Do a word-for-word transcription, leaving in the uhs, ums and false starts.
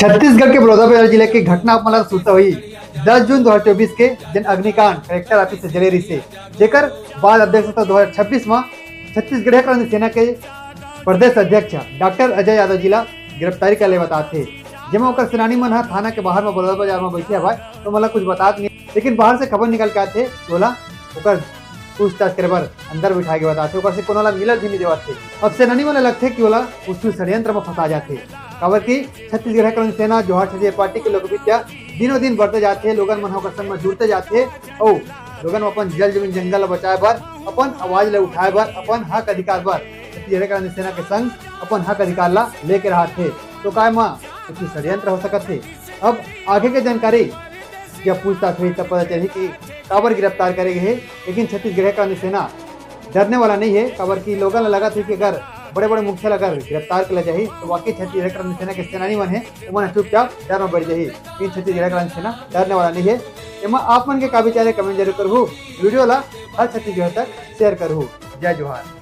छत्तीसगढ़ के बलौदाबाजार जिले के घटना आप मन ला सुनता होही, दस जून दो हज़ार चौबीस के, जेन अग्निकांड कलेक्टर ऑफिस से जले रहिसे, जेकर बाद अब देख सकता दो हज़ार छब्बीस में छत्तीसगढ़ क्रांति सेना के प्रदेश अध्यक्ष डॉक्टर अजय यादव जी ला गिरफ्तारी करे ले बताथे, जेमा ओकर सेनानी मन ह थाना के बाहर में बलौदाबाजार में बैठे हवय, तो ओमन ला कुछ बतात नहीं, लेकिन बाहर से खबर निकल के आथे, ओला ओकर पूछताछ करे बर अंदर बिठा के बताथे, ओकर से कोनो ला मिलत भी नहीं देवत थे। अब सेनानी मन ला लगथे कि ओला कुछ षड्यंत्र में फंसा जाथे, काबर कि छत्तीसगढ़ क्रांति सेना जोहार छत्तीसगढ़ पार्टी के लोकप्रियता दिनों दिन बढ़ते जाथे, लोगन मन ह ओकर संग में जुड़ते जाथे, अउ लोगन अपन जल जमीन जंगल ला बचाए बर, अपन आवाज ला उठाए बर, अपन हक अधिकार बर छत्तीसगढ़ क्रांति सेना के संग अपन हक अधिकार ला लेके रहत हे। तो काय मा कुछ षड्यंत्र हो सकत हे? अब आगे के जानकारी जब पूछताछ होही, तब पता चलही कि काबर गिरफ्तार करे गए हे। लेकिन छत्तीसगढ़ क्रांति सेना डरने वाला नहीं है, काबर कि लोगन ला लगत हे कि अगर बड़े-बड़े मुखिया ला अगर गिरफ्तार कर ले जाही, तो वाकई छत्तीसगढ़ क्रांति सेना के सेनानी मन हे, ओमन चुपचाप डर में बैठ जाही। लेकिन छत्तीसगढ़ क्रांति सेना डरने वाला नहीं है। एमा आप मन के का विचार है, comment जरूर करहू। वीडियो ला हर छत्तीसगढ़ तक share करहू। जय जोहार।